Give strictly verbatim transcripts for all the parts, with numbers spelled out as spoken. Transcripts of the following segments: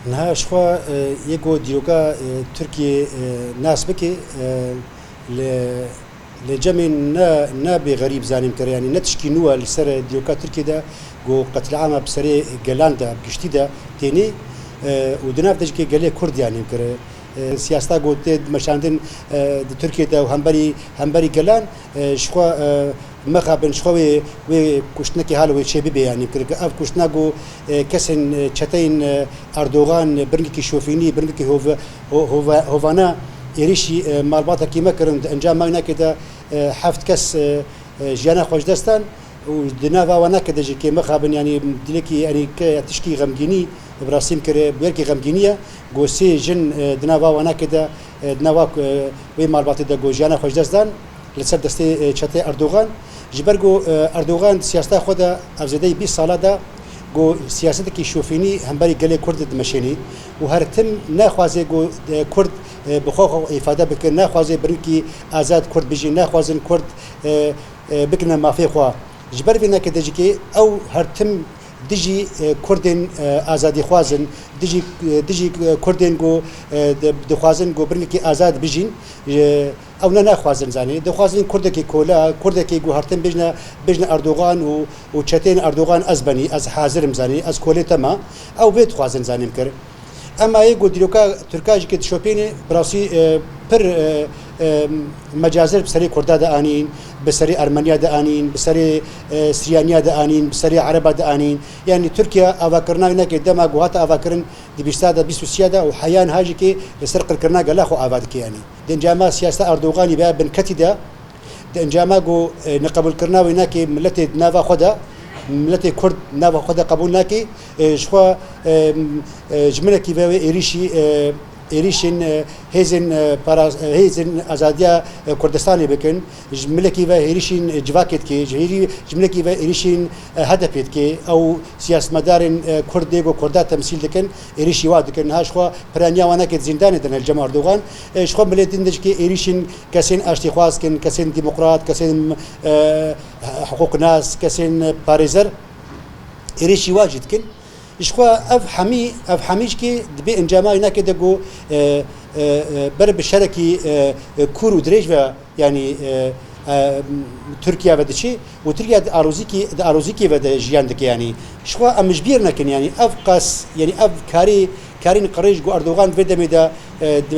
Niha ji xwe, e, yê ku dîroka, e, Tirkiyê, e, nas bike, e, li, li cemên ne, ne bê xerîb zanîn kir, yanî ne tişkî nû e li ser dîroka Tirkiyê de ku qetlîama bi serê gelan de, bi giştî de tênê, e, û di nav de jî gelê Kurd yanî kir. E, siyaseta ku tê meşandin, e, di Tirkiyê de û hemberî, hemberî gelan, e, ji xwe, e, mixabin ji xwe wê, wê kuştinekê hal wê çê bibe, yanî kir ev kuştina ku, e, kesên, e, çeteyên, e, Erdogan, e, biringekî şofînî, biringekî hov-, ho-, hova-, hovana êrişî, e, malbatekî me kirin. Di encama wî nake de, e, heft kes, e, e, jiyana xwe ji dest dan û di nava wanake de jî kê mixabin, yanî dilekî, yanî ke tişkî xemgînî bi rastî min kir, bûyerkî xemgînî ye. Ku sê jin, e, di nava wanake de, e, di nava, e, wê malbatê de ku jiyana xwe ji dest dan li ser destê, e, çetê Erdogan. Ji ber ku, e, Erdogan di siyaseta xwe de ev zêdeyî bîst sala de ku siyasetekî şofînî hemberî gelê Kurd dimeşênî û her tim naxwaze ku, e, Kurd, e, bi xwe xwe îfade bikin, naxwaze biringkî azad Kurd bijîn, naxwazin Kurd, e, e, bikine mafê xwe. Ji ber vê nake de jî kê ew her tim dijî, e, Kurdên, e, azadîxwaz in, dijî, e, dijî, e, Kurdên ku, e, di-, dixwazin ku biringekî azad bijîn. E, ew ne naxwazin zanî. Dixwazin Kurdekî kola, Kurdekî ku her tim bêjne, bêjne Erdogan û, û çeteyên Erdogan ez benî, ez hazir im zanî, ez kolê te me. Ew vê dixwazin zanî min kir. Ema yê ku dîroka Tirka jî ke dişopîne, bi rastî, e, pir, e, e, mecazir bi serê Kurda de anîn, bi serê Ermeniya de anîn, bi serê, e, Siriyaniya de anîn, bi serê Ereba de anîn. Yanî Tirkiye avakirina wî neke dema ku hate avakirin di bîsta de, bîst û sîya de û heya niha jî ke li ser qirkirina gela xwe ava dike yanî. Di encama siyaseta Erdoganî be binketî de, di encama ku, e, neqebûlkirina wê nake miletê di nava xwe de, miletê Kurd nava xwe de qebûl nake, e, ji xwe, e, m-, e, ji milekî ve wê êrîşî, e, êrîşên, e, hêzên, e, para-, e, hêzên azadiya, e, Kurdistanê bikin, ji milekî ve êrîşên, e, civakê dike, ji hêrî-, ji milekî ve êrîşên, e, H D P dike. Ew siyasetmedarên, e, Kurd dê ku Kurda temsîl dikin, êrîşî wa dikin. Niha ji xwe piraniya wan nake di zîndanê de ne li cem Erdogan. E, ji xwe milê din de jî ke êrîşên kesên aştîxwaz dikin, kesên demokrat, kesên, e, hiqûqnas, kesên parêzer êrîşî wa jî dikin. Ji xwe ev hemî, ev hemî jî ke dibê encama wî nake de ku, e, e, e, ber bi şerekî, e, e, kûr û dirêj ve, yanî, e, e, Tirkiye ve diçî û Tirkiye di alozîkî, di alozîkî ve de jiyan dike yanî. Ji xwe em ji bîr nekin yanî ev qas, yanî ev karî, karîn qirêj ku Erdogan di vê demê de, e, di,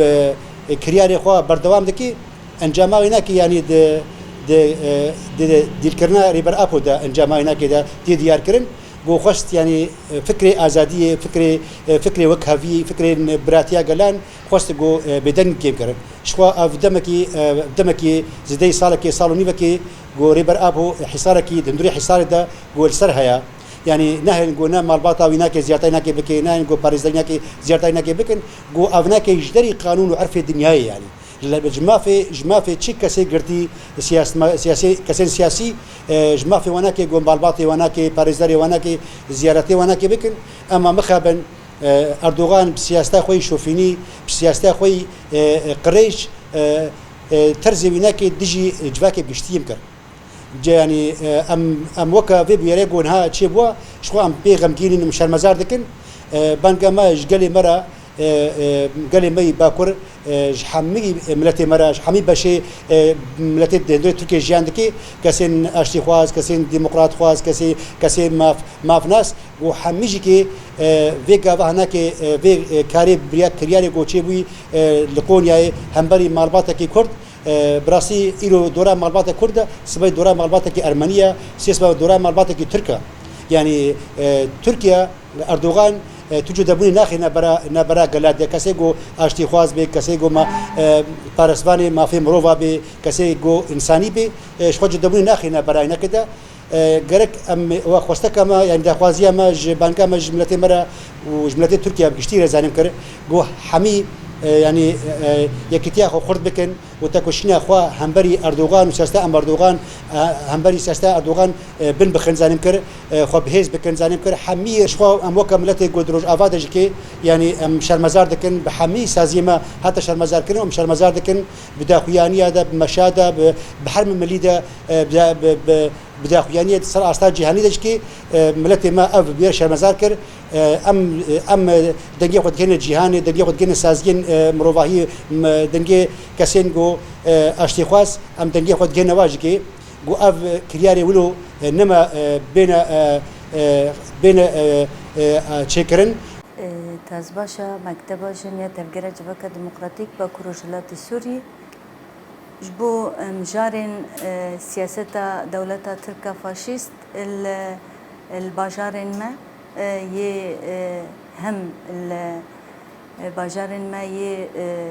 e, kiryarê xwe berdewam dike. Encama wê nake, yanî di, di, e, di, di dîlkirina Rêber Apo de encama wê nake de tê diyar kirin. Ku xwest, yanî, e, fikrê azadiyê, fikrê, e, fikrê wekhevî, fikrê biratiya gelan xwest ku, e, bêdeng kêm kirin. Ji xwe ev demekî, e, demekî zêdeyî salekê, sal û nîvekê ku Rêber Apo hîsarekî di hundirê hîsarê de ku li ser heye. Yanî nehên ku ne malbata wî nake ziyareta wî nake bike, nehên ku parêzerî nake ziyareta wî nake bikin, ku ev nake ji derî qanûn û erfê dinyayê yanî. Li, ji mafê, ji mafê çi kesê girtî siyasma-, siyasê, kesên siyasî, e, ji mafê wan nake ku malbatê wan nake, parêzerê wan nake, ziyaretê wan nake bikin. Ema mixabin, e, Erdogan bi siyaseta xwe yî şofînî, bi siyaseta xwe yî, e, e, qirêj, e, e, terzê wî nake dijî civakê bi giştî yî kir. Ce, yanî, e, em, em weke vê bûyerê ku niha çêbûye, ji xwe em pê xemgîn in, em şermezar dikin. E, banga me ji gelê me re, e, e, gelê me yî Bakur, e, ji hemî miletê me re, ji hemî beşê, e, miletê di hundirê Tirkiyê jiyan dike, kesên aştîxwaz, kesên demokratxwaz, kesê, kesê maf, mafnas û hemî jî ke, e, vê gava hinakê, e, vê, e, karê biriya kiryarê ku çêbûyî, e, li Qonyayê hemberî malbatekî Kurd, E, bi rastî îro dora malbata Kurd e, sibê dora malbatekî Ermenî ye, sê sibe dora malbatekî Tirk e. Yanî, e, Tirkiye, Erdogan, e, tu cudebûnê naxîne bera, ne bera gela de. Kesê ku aştîxwaz bê, kesê ku ma, e, parestvanê mafê mirova bê, kesê ku însanî bê, e, ji xwe cudebûnê naxîne bera îneke de. E, gerek em, we xwesteka me, yanî daxwaziya me ji banga me ji miletê me re û ji miletê Tirkiye bi giştî re zanim kir, ku hemî, e, yanî, e, yekîtiya xwe xurt bikin û tekoşîna xwe hemberî Erdogan û siyaseta em Erdogan, e, hemberî siyaseta Erdogan, e, bin bixin zanim kir, e, xwe bi hêz bikin zanim kir. Hemî ji xwe em weke miletê ku di Rojava de jî kê, yanî em şermezar dikin, bi hemî saziyê me hate şermezar kirin û em şermezar dikin, bi daxuyaniya de, bi meşa de, bi, bi hermê milî de, e, bi, bi, bi, Bi daxuyaniyê di ser asta cîhanî de jî, e, miletê me ev bi wê şermezar kir. E, em, em, e, dengê xwe digihîne cîhanê, dengê xwe digihîne saziyên, e, mirovahî, m-, dengê kesên ku, e, aştîxwaz, em dengê xwe digihîne wa jî, ku ev, e, kiryarê wilo, e, nime, e, bêne, e, e, bêne, e, e, e, çêkirin. E, Tazbaşa Mekteba Jin ya Tevgera Civaka Demokratîk Bakur Rojhilatê Sûriyê. Ji bo, e, mijarên, e, siyaseta dewleta Tirk a faşîst li, li bajarên me, e, yê, e, hem li, e, bajarên me yê, e,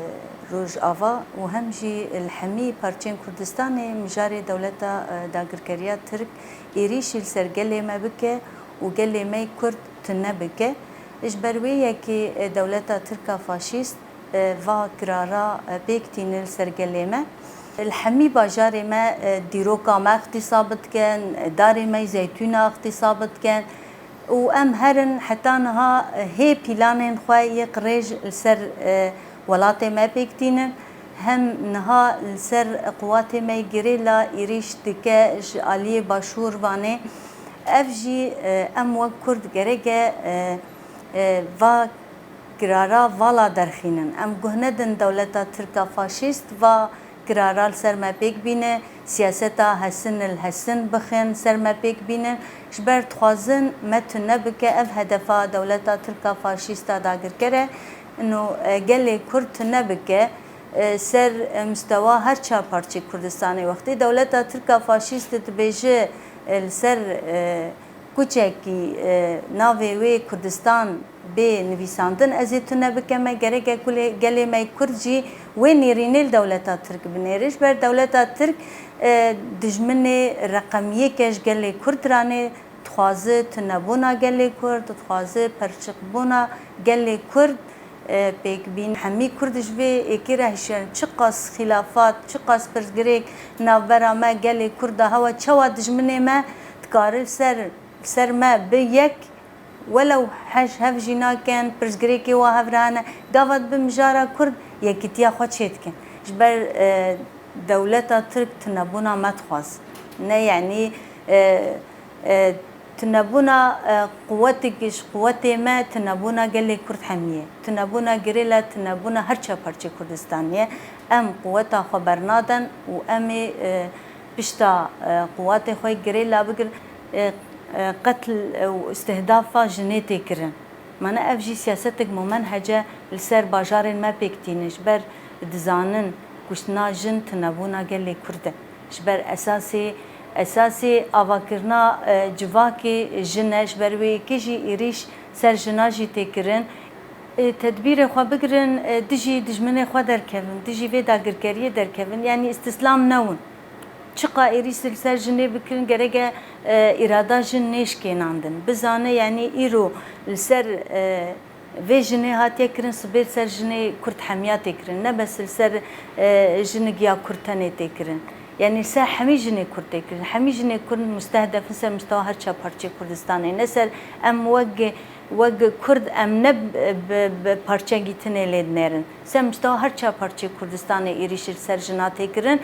Rojava û hem jî li hemî parçeyên Kurdistanê mijarê dewleta, e, dagirkeriya Tirk êrîşî li ser gelê me bike û gelê me yê Kurd tune bike. Ji ber wê yekê, e, dewleta Tirk a faşîst e, va kirara, e, pêk tînin li ser gelê me. Li hemî bajarê me, e, dîroka me ixtîsab dikin, e, darê me yê zeytûna ixtîsab dikin û em herin heta niha, e, hê pîlanên xwe yê qirêj li ser, e, welatê me pêk tînin. Hem niha li ser quwatê me yê gerîla êrîş dike ji aliyê Başûr Vanê. Ev jî, e, em wek Kurd gerek e, e, e, va kirara vala derxînin. Em guh nedin dewleta Tirk a faşîst va kirara li ser me pêk bîne, siyaseta hesin li hesin bixin ser me pêk bînin. Ji ber dixwazin me tune bike, ev hedefa dewleta Tirk a faşîst a dagirker e. Ino, e, gelê Kurd tune bike, e, ser, e, mistewa her çar parçeyê Kurdistanê. Wextê dewleta Tirk a faşîst dibêje, e, li ser, e, kuçekî, e, navê wê Kurdistan bê nivîsandin, ez ê tune bikeme, gerek e kulê gelê me yê Kurd jî wê nêrînê li dewleta Tirk binêre. Ji ber dewleta Tirk, e, dijminê reqemiyêk e ji gelê Kurd ranê, dixwaze tunebûna gelê Kurd, dixwaze perçiqbûna gelê Kurd, e, pêk bîn. Hemî Kurd ji vê êkê re hişyar in. Çiqas xîlafat, çiqas pirsgirêk navbera me gelê Kurd de hewa, çawa dijminê me dikare li ser, li ser me bi yek, welew hej hev jî nakin, pirsgirêkê wa hev re hene, gava dibe mijara Kurd yekîtiya xwe çêdikin. Ji ber, e, dewleta Tirk tunebûna me dixwaz. Ne, yanî, e, e, tunebûna, e, quwetek ji quwetê me, tunebûna gelê Kurd hemî ye. Tunebûna gerîla, tunebûna her çar parçeyê Kurdistanê ye. Em quweta xwe bernaden û em ê, e, pişta, e, quwatê xwe yê gerîla bigir, e, e, qetl, e, û îstihdafa jinê tê kirin. Mane ev jî siyasetek mumenhec e li ser bajarên me pêk tîne, ji ber dizanin kuştina jin tunebûna gelê Kurd e. Ji ber esasê, esasê avakirina, e, civakê jin e, ji ber wê yekê jî êrîş ser jina jî tê kirin. E, tedbîrê xwe bigirin, e, dijî dijminê xwe derkevin, dijî vê dagirkeriyê derkevin, yanî îstislam newin. Çiqa êrîş li ser jinê bikirin, gerek e, e, îrada jin nêşkênandin. Bizane, yanî îro li ser, e, vê jinê hatiye kirin, sibê li ser jinê Kurd hemiya tê kirin. Ne bes li ser, e, jinik ya Kurd tenê tê kirin. Yanî li ser hemî jinê Kurd tê kirin. Hemî jinê Kurd mustehdef in ser mistewa her çar parçeyê Kurdistanê. Ne ser em wek, wek Kurd em ne bi, bi, bi parçegîtinê lê dinêrin. Ser mistewa her çar parçeyê Kurdistanê êrîş li ser jina tê kirin.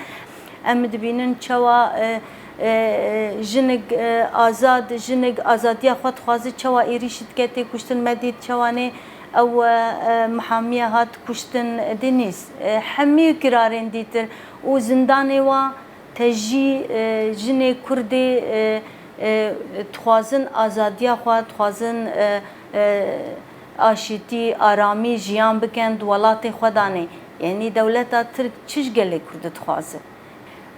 Em dibînin çawa, e, e, jinik, e, azad, jinik azadiya xwe dixwaze, çawa êrîşî dike, tê kuştin. Me dît çawa nê ew, e, e, mihamiye hat kuştin, Denîz. E, hemî kirarên dîtir û zindanê wa tejî, e, jinê Kurdê, e, e, dixwazin azadiya xwe, dixwazin, e, e, aşîtî, aramî jiyan bikin, di welatê xwe de ne. Yanî dewleta Tirk çi ji gelê Kurd dixwaze?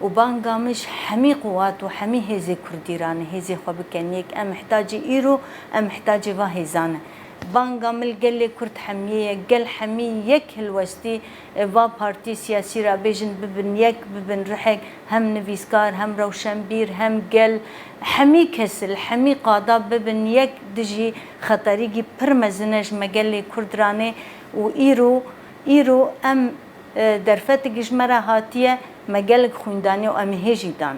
Û banga min ji hemî quwat û hemî hêzê Kurdî re ne, hêzê xwe bikin yek. Em mihtacê îro, em mihtacê va hêza ne. Banga min li gelê Kurd hemiyê ye, gel hemî yek hilwestî, e, va partî siyasî re bêjin bibin yek, bibin rihek, hem nivîskar, hem rewşenbîr, hem gel, hemî kes li hemî qada bibin yek dijî xeterîkî pir mezin e ji me gelê Kurd re ne û îro, îro em, e, derfetek ji me re hatiye, me gelek xwîndanî û em ê hê jî dan.